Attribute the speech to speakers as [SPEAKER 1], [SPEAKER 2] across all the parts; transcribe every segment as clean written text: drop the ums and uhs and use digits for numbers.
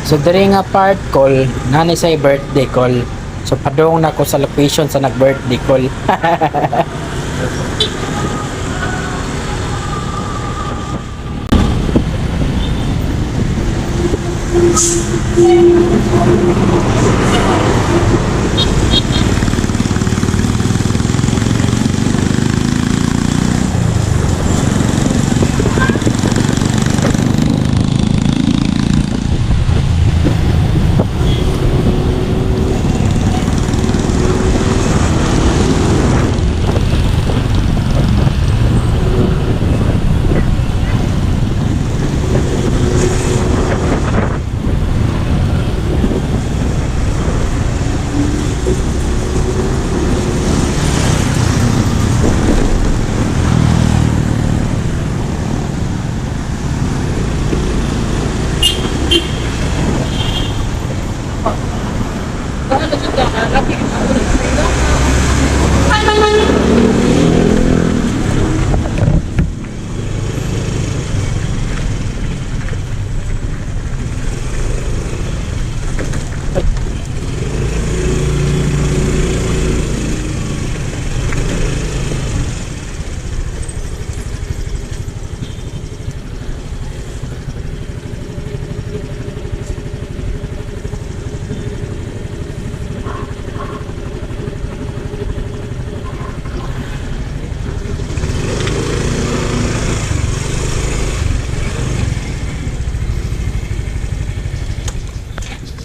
[SPEAKER 1] So diri nga part call, nani say birthday call. So padung na ko sa location sa nag-birthday call.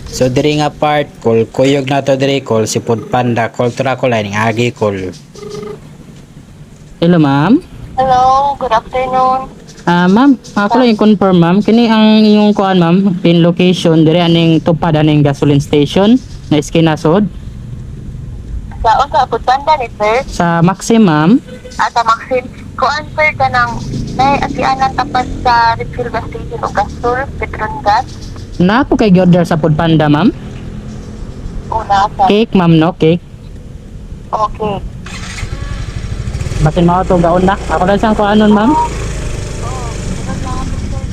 [SPEAKER 1] So diri nga part call, kuyog na to diri call si Food Panda call tra call ay ning agi call. Hello, ma'am.
[SPEAKER 2] Hello, good afternoon.
[SPEAKER 1] Ah, ma'am, ako lang i-confirm, ma'am. Kini ang inyong kuan, ma'am, pin location diri aning tupad aning gasoline station na iskinasod
[SPEAKER 2] Sa unsa po panda ni sir?
[SPEAKER 1] sa Maxim, ma'am.
[SPEAKER 2] Ata Maxim, kuan sir kanang nay agianan tapat sa refill gas station o gasol, Petron Gas.
[SPEAKER 1] Na po kay order sa Food Panda, ma'am.
[SPEAKER 2] Una sa.
[SPEAKER 1] Cake, ma'am, no? Cake.
[SPEAKER 2] Okay.
[SPEAKER 1] Basin mo to gaon na. Ako lang siyang kuanon, ma'am.
[SPEAKER 2] Oh, sunod lang ako, sir.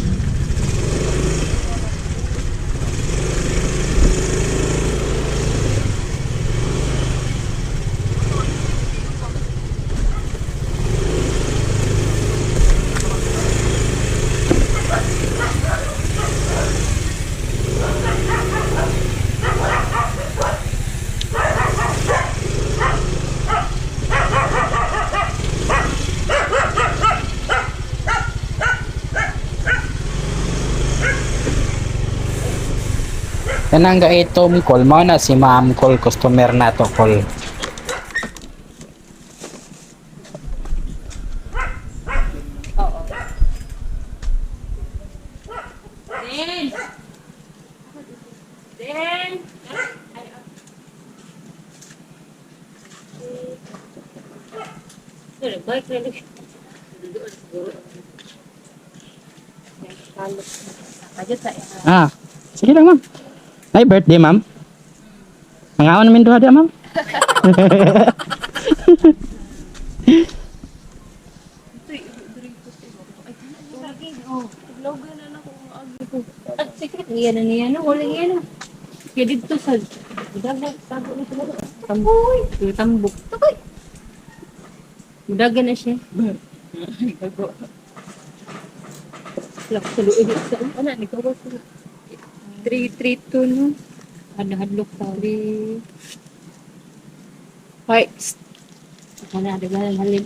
[SPEAKER 1] Kanang gaitom call mo na si ma'am call customer na to call.
[SPEAKER 3] Den! Den! Ay, bike na lang.
[SPEAKER 1] Ah, sige lang, ma'am. Ay, birthday, ma'am. Mangaon namin duha diya, ma'am.
[SPEAKER 3] At secret niya na niya no, wala niya no. Kaya dito sa dagat, tago na sila. Tamboy, tambok. Takoy. Dagan na siya. Gago. Lak sa luod sa ana ni ko sa 3 3 2 no. Ano hadlok ta 3. Hoy. Ana dagan halin.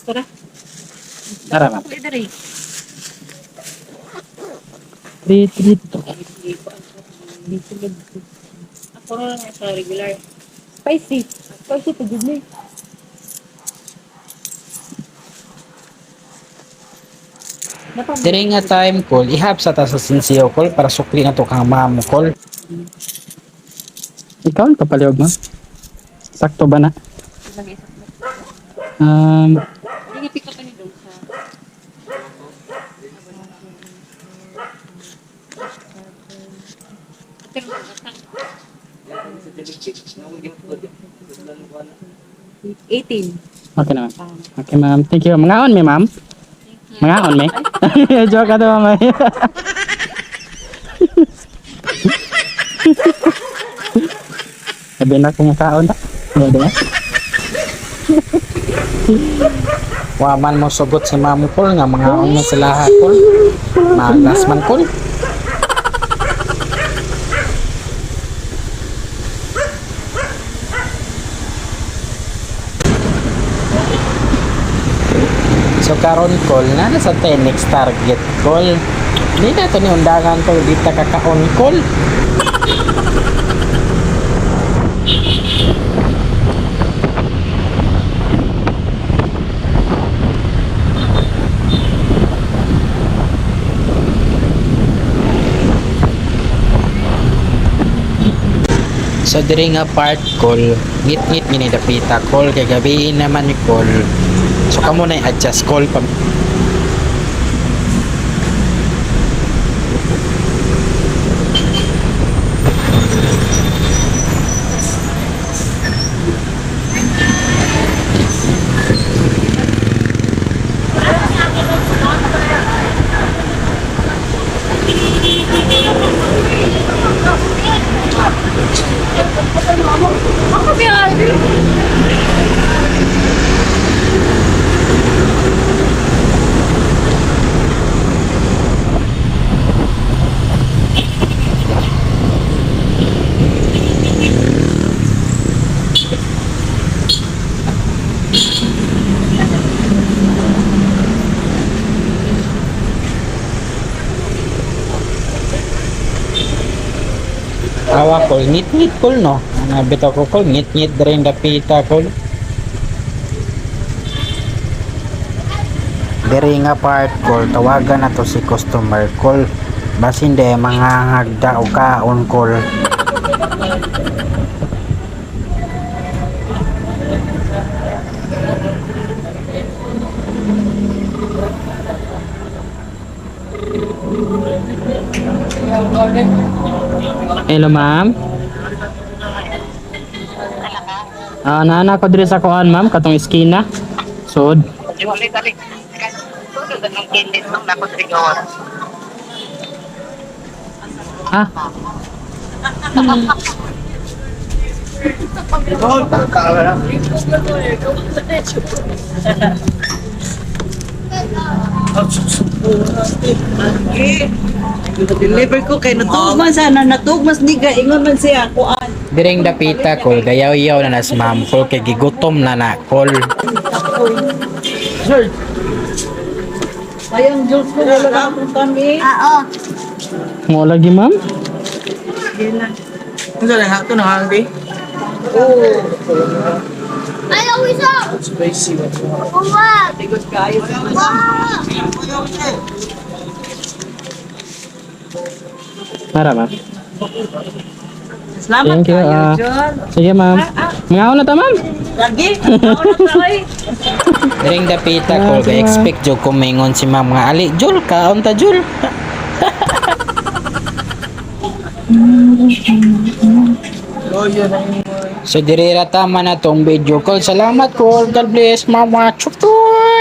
[SPEAKER 3] Tara.
[SPEAKER 1] Tara, ma'am.
[SPEAKER 3] Dali dali.
[SPEAKER 1] 3, 3, 2.
[SPEAKER 3] Ako na lang sa regular. Spicy. Spicy pa jud ni.
[SPEAKER 1] Diri nga time call, ihap sa ta sa sinsiyo call para sukli na to kang ma'am call. Ikaw ang kapaliog, ma'am. Sakto ba na?
[SPEAKER 3] Hindi pick up ni dong sa 18.
[SPEAKER 1] Okay na, ma'am. Okay, ma'am. Thank you. Mangaon mi, ma'am. Mangaon mi. Joke ka to, ma'am. Sabi na kung kaon ta. Ano ba?
[SPEAKER 4] Waman mo sugot si ma'am kol nga mga na sila ha kol. Magas man kol. So karon kol na nasa tayo next target kol. Di na to ni undangan kol di ta kakaon kol. So diri nga part kol, ngit-ngit ngini dapita kol kay gabi naman ni kol. So kamo na adjust kol pa. Awa kol, ngit-ngit kol no. Ang bitaw ko kol, ngit-ngit diri dapita kol. Diri nga part kol, tawagan na to si customer kol. Basin de mga hagda o kaon kol.
[SPEAKER 1] Hello, ma'am. Ah, naana ko diri sa kuan, ma'am, katong iskina. Sod.
[SPEAKER 2] Juli tali. Sulod ang kilit nung nako sa gawas.
[SPEAKER 1] Ah.
[SPEAKER 5] Deliver ko kay natugman sana natugmas niga ingon man siya kuan.
[SPEAKER 4] Diring dapita kol, gayaw-yaw na nas ma'am kol kay gigutom na na kol.
[SPEAKER 5] Sayang Diyos ko wala na akong kami.
[SPEAKER 1] Mo lagi, ma'am.
[SPEAKER 5] Tigot kayo.
[SPEAKER 1] Mara, ma'am.
[SPEAKER 5] Salamat
[SPEAKER 1] Thank you,
[SPEAKER 5] kayo,
[SPEAKER 1] ah.
[SPEAKER 5] John.
[SPEAKER 1] Sige, ma'am. Mga na ta, ma'am.
[SPEAKER 5] Lagi. Ako na tayo.
[SPEAKER 4] Diring dapita kol,
[SPEAKER 1] Ah,
[SPEAKER 4] ga expect jud ko mingon si ma'am nga ali Jul kaon ta Jul. So diri ra tama na tong video call. Salamat kol. God bless mama. Chup chup.